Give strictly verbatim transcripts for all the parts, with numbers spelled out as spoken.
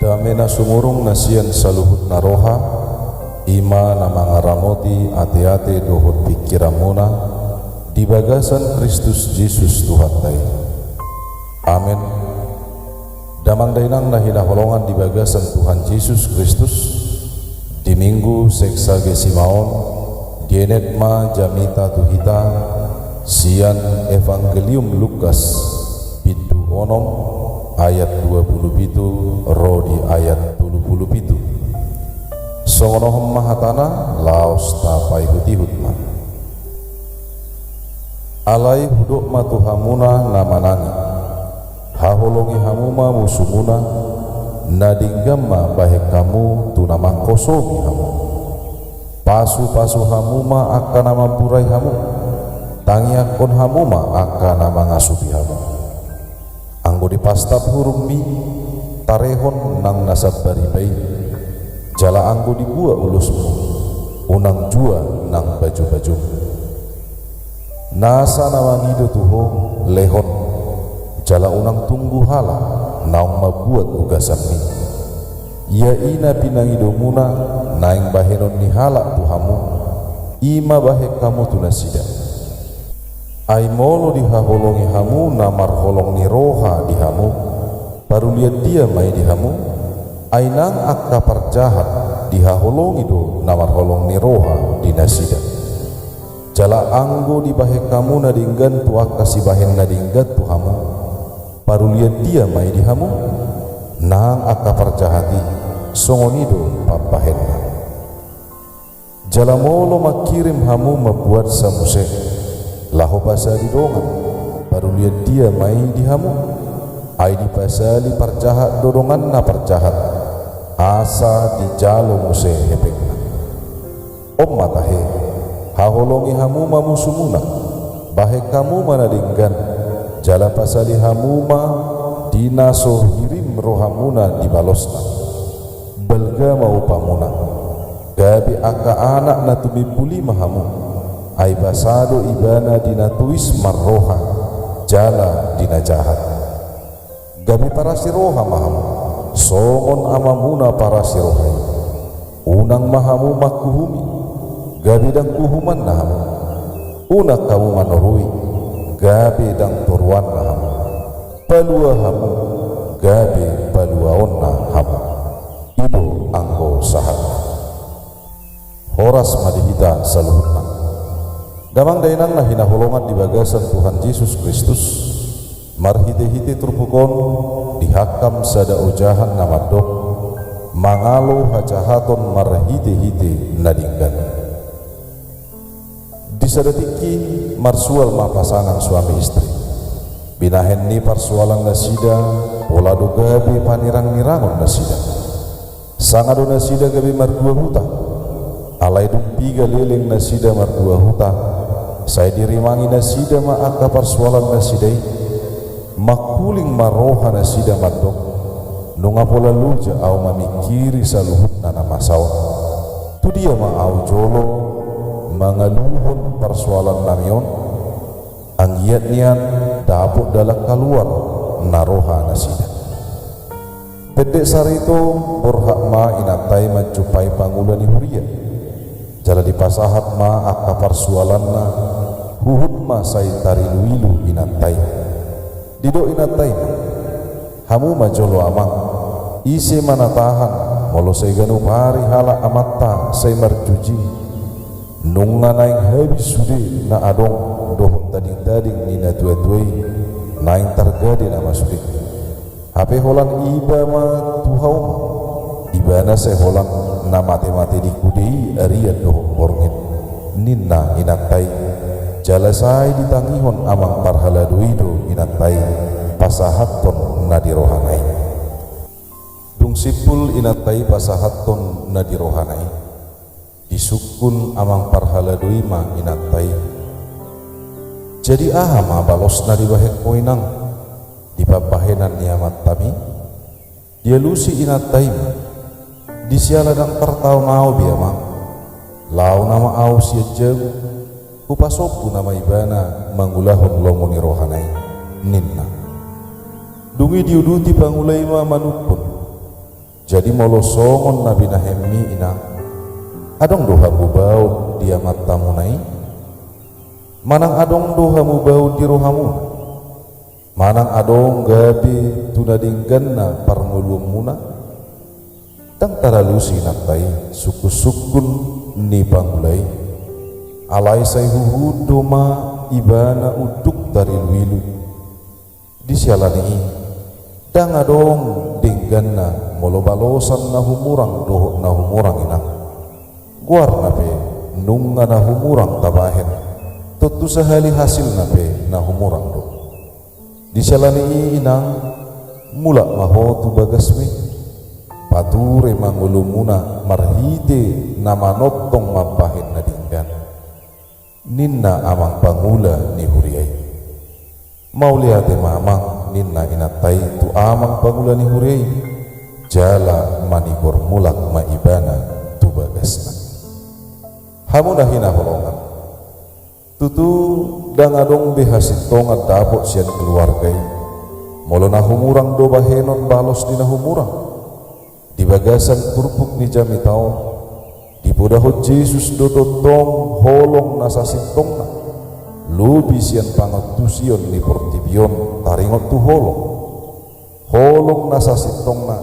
Dame na sumurung na sian saluhut na roha, i ma na mangaramoti ateate dohot pingkiranmuna di bagasan Kristus Jesus Tuhanta i. Amen. Damang dainang na hinaholongan di bagasan Tuhan Jesus Kristus, di Minggu Sexagesima on, dienet ma jamita tu hita sian Evangelium Lukas, bindu onom, ayat dua pulu pitu ro di ayat tolu pulu pitu. Songon on ma hatana, laos tapaihut-ihut ma. Alai hudok ma tu hamuna na manang i: Haholongi hamu ma musumuna, na denggan ma bahen hamu tu na mangkosongi hamu. Pasu-pasu hamu ma angka na mamburai hamu, tangiangkon hamu ma angka na mangasupi hamu. Anggo dipastap hurungmi, tarehon nang na sambariba i, jala anggo dibuat ulusmu, unang jua nang baju-bajum. Nasa na mangido tu ho, lehon, jala unang tunggu halak naung mambuat ugasanmi. Ia i na pinangidomuna naeng bahenon ni halak tu hamu, i ma bahen hamu tu nasida. Ai molo dihaholongi hamu na marholong ni roha di hamu, parulian dia ma i di hamu? Ai nang angka parjahat dihaholongi do na marholong ni roha di nasida. Jala anggo dibahen hamu na denggan tu angka sibahen na denggan tu hamu, parulian dia ma i di hamu? Nang angka parjahat i, songon i do pambahenna. Jala molo mangkirim hamu mambuatsa muse, laho pasali dongan, parulian dia ma i di hamu? Ai dipasali parjahat do donganna parjahat, asa dijalo muse hepengna. On ma tahe, haholongi hamu ma musumuna, bahen hamu ma na denggan, jala pasali hamu ma di na so hirim rohamuna di balosna. Balga ma upamuna: Gabe angka anak na tumimbul i ma hamu, ai basa do ibana di na tuis marroha jala di na jahat. Gabe parasi roha ma hamu, songon amamuna parasi roha i. Unang ma hamu mangkuhumi, gabe ndang uhumanna hamu. Unang hamu manorui, gabe ndang toruanna hamu. Palua hamu, gabe paluaonna hamu. I do anggo sahatna. Horas ma di hita saluhutna. Damang dainang na hinaholongan di bagasan Tuhan Jesus Kristus, marhite-hite turpuk on dihangkam sada ojahan na mandok: Mangalo hajahaton marhite-hite na denggan. Di sada tingki marsual ma pasangan suami istri. Binahen ni parsoalan nasida, pola do gabe panirang-nirangon nasida. Sanga do nasida gabe mardua huta. Alai dung piga leleng nasida mardua huta, sai dirimangi nasida ma angka parsoalan nasida i. Mangkuling ma roha nasida mandok: Nunga pola loja ahu mamingkiri saluhutna na masa on. Tu dia ma ahu jolo mangaluhon parsoalannami on? Anggiat nian dapot dalan kaluar na roha nasida. Pendek sarito, borhat ma inanta i manjumpai pangula ni huria. Jala dipasahat ma angka parsoalanna, huhut ma sai tarilu-ilu inanta i. Didok inanta i ma: Hamu ma jolo amang, ise ma na tahan molo sai ganup ari halak amanta sai marjuji? Nunga naeng habis sude na adong dohot tading-tading ni natua-tua i, naeng targade nama sude. Hape holan iba ma tu hauma, ibana sai holan na mate-mate di kude i arian dohot borngin, ninna inanta i. Jala sai ditangihon amang parhalado i do inanta i pasahathon na di rohana i. Dung simpul inanta i pasahathon na di rohana i, disungkun amang parhalado i ma inanta i: Jadi aha ma balosna dibahen ho inang di pambahenan ni amantami? Dialusi inanta i ma: Disiala ndang tartaon ahu be amang, laho nama ahu sian jabu, hupasombu nama ibana mangulahon lomo ni rohana i, ninna. Dung i diuduti pangula i ma manungkun: Jadi molo songon na binahenmi, Inang, adong do hamubaon di amantamuna i? Manang adong do hamubaon di rohamuna? Manang adong gabe tu na dengganna parngoluonmuna? Ndang taralusi inanta i sungkunsungkun ni pangula i, alai sai huhut do ma ibana unduk tariluilu. Di siala ni i, ndang adong dengganna molo balosan na humurang dohot na humurang, Inang. Goarna pe nunga na humurang tabahen, tontu sahali hasilna pe na humurang do. Di siala ni i, Inang, mulak ma ho tu bagasmi, pature ma ngolumuna marhite na manongtong mambahen na denggan, ninna amang pangula ni huria i. Mauliate ma, Amang, ninna inanta i tu amang pangula ni huria i, jala manigor mulak ma ibana tu bagasna. Hamu na hinaholongan, tutu ndang adong be hasintongan dapot sian keluarga i molo na humurang do bahenon balos ni na humurang. Di bagasan turpuk ni jamita on, dipodahon Jesus do tongtong holong na sasintongna, lobi sian pangantusion ni portibi on taringot tu holong. Holong na sasintongna,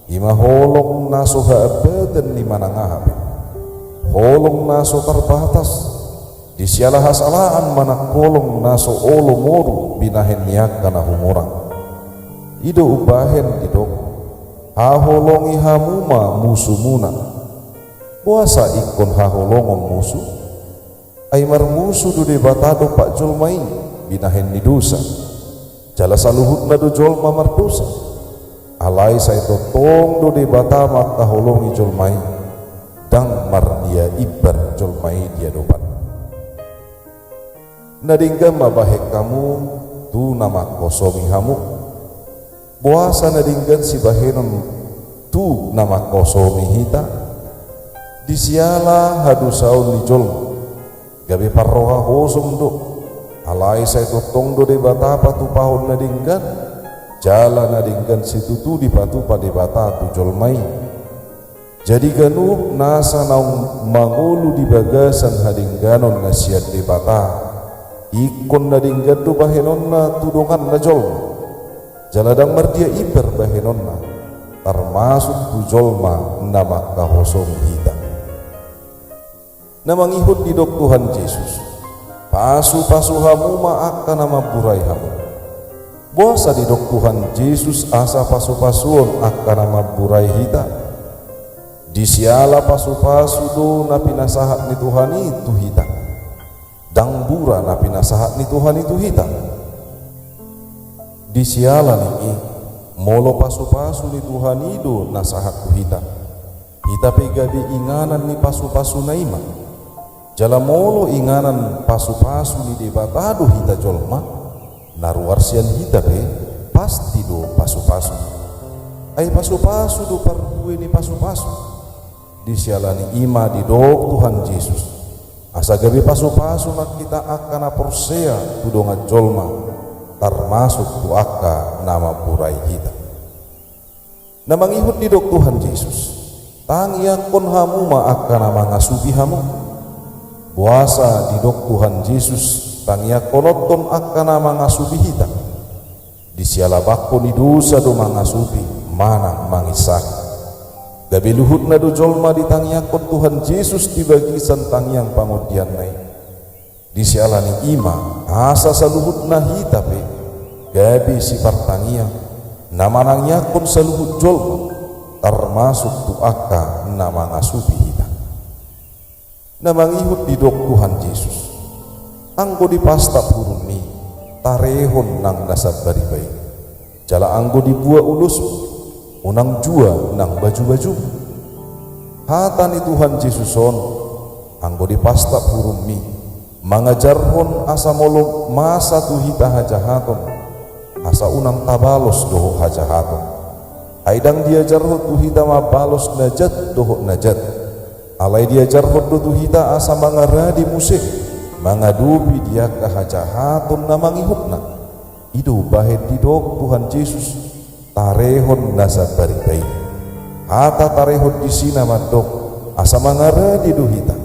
i ma holong na so haambatan ni manang aha pe. Holong na so tarbatas, di siala hasalaan manang holong na so olo moru binahen ni angka na humurang. I do umbahen didok, haholongi hamu ma musumuna. Boasa ingkon haholongon musu? Ai marmusu do Debata dompak jolma i, binahen ni dosa. Jala saluhutna do jolma mardosa. Alai sai tongtong do Debata mangkaholongi jolma i, ndang mardia imbar jolma i di adopanna. Na denggan ma bahen hamu tu na manghosomi hamu. Boasa na denggan sibahenon tu na manghosomi hita? Di siala hadosaon ni jolma, gabe parroha hosom do. Alai sai tongtong do Debata patupahon na denggan, jala na denggan situtu dipatupa Debata tu jolma i. Jadi ganup nasa naung mangolu di bagasan hadengganon na sian Debata, ingkon na denggan do bahenonna tu donganna jolma. Jala ndang mardia imbar bahenonna, tarmasuk tu jolma na mangkahosomi hita. Na mangihut didok Tuhan Jesus, pasupasu hamu ma angka na mamburai hamu. Boasa didok Tuhan Jesus asa pasupasuon angka na mamburai hita? Di siala pasupasu do na pinasahat ni Tuhan i tu hita. Ndang bura na pinasahat ni Tuhan i tu hita. Di siala ni i, molo pasupasu ni Tuhan i do na sahat tu hita, hita pe gabe inganan ni pasupasuna i ma. Jala molo inganan pasupasu ni Debata do hita jolma, na ruar sian hita pe pasti do pasupasu. Ai pasupasu do parbue ni pasupasu. Di siala ni i ma didok Tuhan Jesus, asa gabe pasupasu ma hita angka na porsea tu dongan jolma, tarmasuk tu angka na mamburai hita. Na mangihut didok Tuhan Jesus, tangiangkon hamu ma angka na mangasupi hamu. Boasa didok Tuhan Jesus, tangiangkononton angka na mangasupi hita? Di siala bangko ni dosa do mangasupi manang manginsari. Gabe luhutna do jolma ditangiangkon Tuhan Jesus di bagasan tangiang pangondianna i. Di siala ni i ma, asa saluhutna hita pe gabe sipartangiang, na manangiangkon saluhut jolma, tarmasuk tu angka na mangasupi hita. Na mangihut didok Tuhan Jesus, anggo dipastap hurummi, tarehon nang na sambariba i. Jala anggo dibuat ulusmu, unang jua nang bajubajum. Hata ni Tuhan Jesus on, anggo dipastap hurummi, mangajarhon asa molo masa tu hita hajahaton, asa unang tabalos dohot hajahaton. Ai ndang diajarhon tu hita mambalos na jat dohot na jat. Alai diajarhon do tu hita asa mangarade muse, mangadopi di angka hajahaton na mangihutna. I do bahen didok Tuhan Jesus, tarehon na sambariba i. Hata tarehon disi na mandok, asa mangarade do hita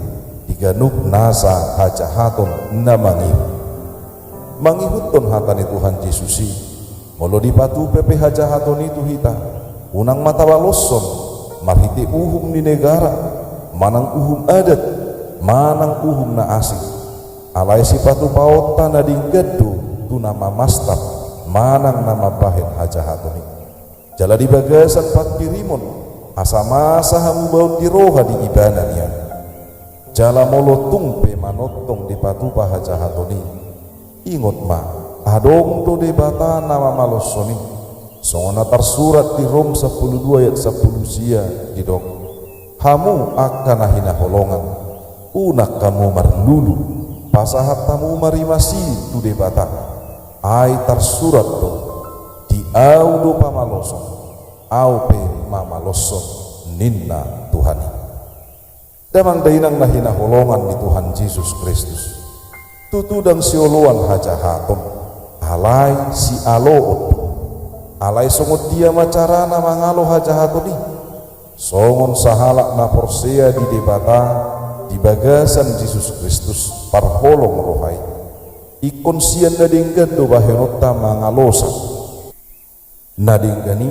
di ganup nasa hajahaton na mangihut. Mangihuthon hata ni Tuhan Jesus i, molo dipatupa pe hajahaton i tu hita, unang ma tabaloshon marhite uhum ni negara, manang uhum adat, manang uhum na asing. Alai sipatupaonta na denggan do tu na mamasta manang na mambahen hajahaton i. Jala di bagasan pangkirimon, asa masa hamubaon ni roha di Ibana nian. Jala molo tung pe manongtong dipatupa hajahaton i, ingot ma, adong do Debata na mamaloshon i. Songon na tarsurat di Rom sampulu dua ayat sampulu sia didok, hamu angka na hinaholongan, unang hamu marlulu, pasahat hamu ma rimas i tu Debata. Ai tarsurat do, di Ahu do pamaloson, Ahu pe mamaloshon, ninna Tuhan i. Damang dainang na hinaholongan ni Tuhan Jesus Kristus. Tutu ndang sioloan hajahaton, alai sialoon do. Alai songon dia ma carana mangalo hajahaton i? Songon sahalak na porsea di Debata di bagasan Jesus Kristus parholong roha i. Ingkon sian na denggan do bahenonta mangalosa. Na denggan i,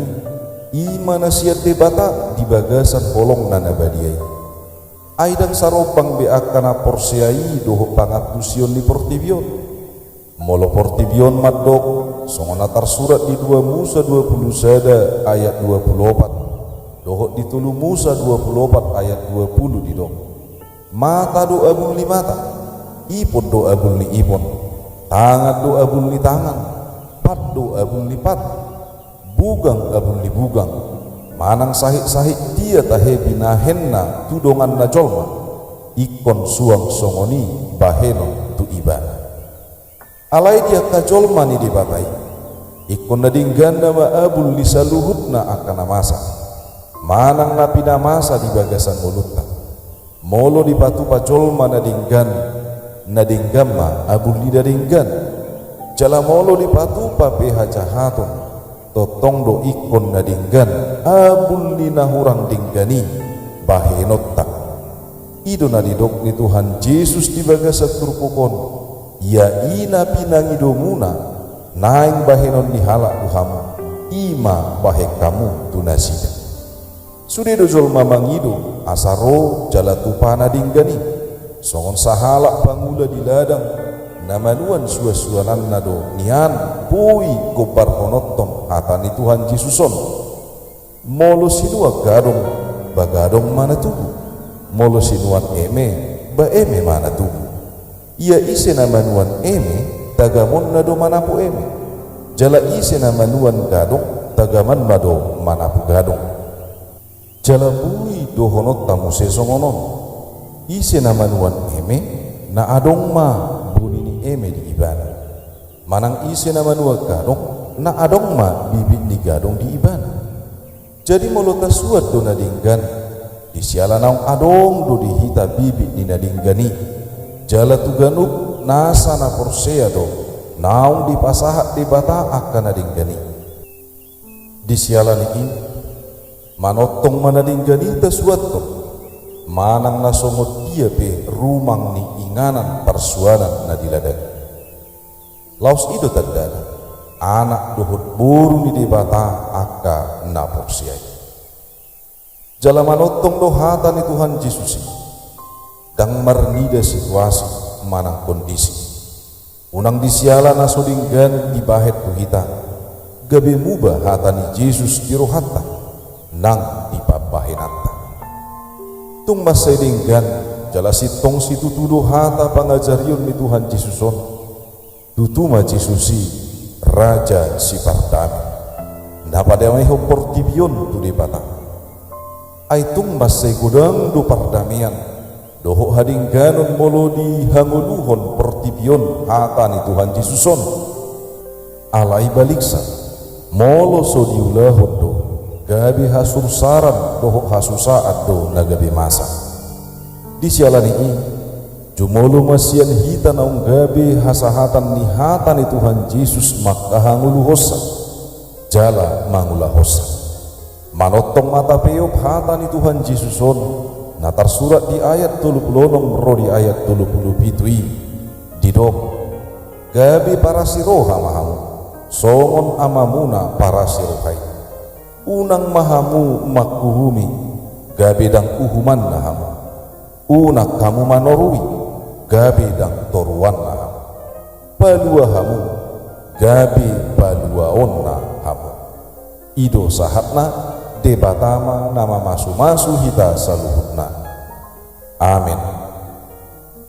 i ma na sian Debata di bagasan holongna na badia i. Ai ndang sarombang be angka na porsea i dohot pangantusion ni portibi on. Molo portibi on mandok, songon na tarsurat di dua Musa dua pulu sada ayat dua pulu opat, dohot di tolu Musa dua pulu opat ayat dua pulu didok, mata do abul ni mata, ipon do abul ni ipon, tangan do abul ni tangan, pat do abul ni pat, bugang abul ni bugang, manang sahit-sahit dia tahe binahenna tu donganna jolma, ingkon suang songon i bahenon tu ibana. Alai di angka jolma ni Debata i, ingkon na dengganna ma abul ni saluhutna angka na masa, manang na pinamasa di bagasan ngolunta. Molo dipatupa jolma na denggan, na denggan ma abul ni na denggan. Jala molo dipatupa pe hajahaton, tongtong do ingkon na denggan abul ni na hurang denggan i bahenonta. I do na nidok ni Tuhan Jesus di bagasan turpuk on, ia i na pinangidomuna naeng bahenon ni halak tu hamu, i ma bahen hamu tu nasida. Sude do jolma mangido asa ro jala tupa na denggan i, songon sahalak pangula di ladang, na manuan suansuananna do nian boi gombarhononhon hata ni Tuhan Jesus on. Molo sinuan gadong, ba gadong ma na tubu. Molo sinuan eme, ba eme ma na tubu. Ia ise na manuan eme, tagamonna do manapu eme. Jala ise na manuan gadong, tagamonna do manapu gadong. Jala boi dohononta muse songon on. Ise na manuan eme, na adong ma buni ni eme di ibana. Manang ise na manuan gadong, na adong ma bibit ni gadong di ibana. Jadi molo tasuan do na denggan, di siala naung adong do di hita bibit ni na denggan i, jala tu ganup nasa na porsea do naung dipasahat Debata angka na denggan i. Di siala ni i, manongtong ma na denggan i tasuanhon, manang na songon dia pe rumang ni inganan parsuanan na di ladang i. Laos i do tandana, anak dohot boru ni Debata angka na porsea i. Jala manongtong do hata ni Tuhan Jesus i, ndang marnida situasi manang kondisi. Unang di siala na so denggan dibahen tu hita, gabe muba hata ni Jesus di rohanta nang di pambahenanta. Tung mansai denggan jala sintong situtu do hata pangajarion ni Tuhan Jesus on. Tutu ma Jesus i Raja Sipardame, na padamehon portibi on tu Debata. Ai tung mansai godang do pardamean dohot hadengganon molo dihangoluhon portibi on hata ni Tuhan Jesus on. Alai baliksa, molo so diulahon do, gabe hasursaran dohot hasusaan do na gabe masa. Di siala ni i, jumolo ma sian hita naung gabe hasahatan ni hata ni Tuhan Jesus mangkahangoluhonsa jala mangulahonsa. Manongtong ma tapeop hata ni Tuhan Jesus on, na tarsurat di ayat tolu pulu onom ro di ayat tolu pulu pitu i, didok: Gabe parasi roha ma hamu, songon Amamuna parasi roha i. Unang ma hamu manguhumi, gabe ndang uhumanna hamu. Unang hamu manorui, gabe ndang toruanna hamu. Palua hamu, gabe paluaonna hamu. I do sahatna. Debata ma na mamasumasu hita saluhutna. Amen.